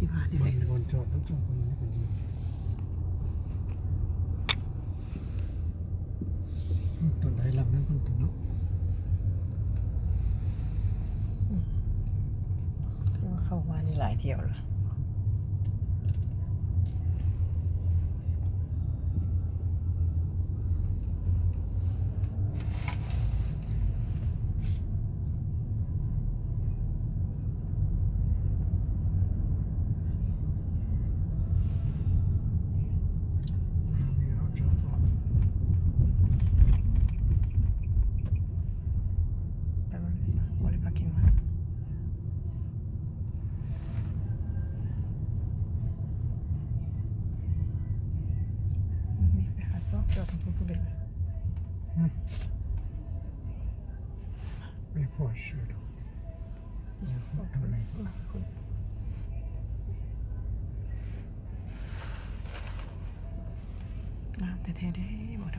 ທີ່ວ່ານີ້ແຫຼະ ບ່ອນຈອດລົດສອງຄົນນີ້ກໍດີ. ອືມ ຕົ້ນໄດຫຼັງນັ້ນເພິ່ນເນາະ. ອືມ ຄືວ່າເຂົ້າມານີ້ຫຼາຍທ່ຽວລະ. ໄປເບິ່ງ ບໍ່ໄດ້ພາກິນຫວາ. ມີໄປຫາຊອກຈອດຂອງເພິ່ນຄືເປັນ ອືມ ແມ່ນພວກເສືອດອກ ງາມແທ້ໆເດ້ ບໍ່ທ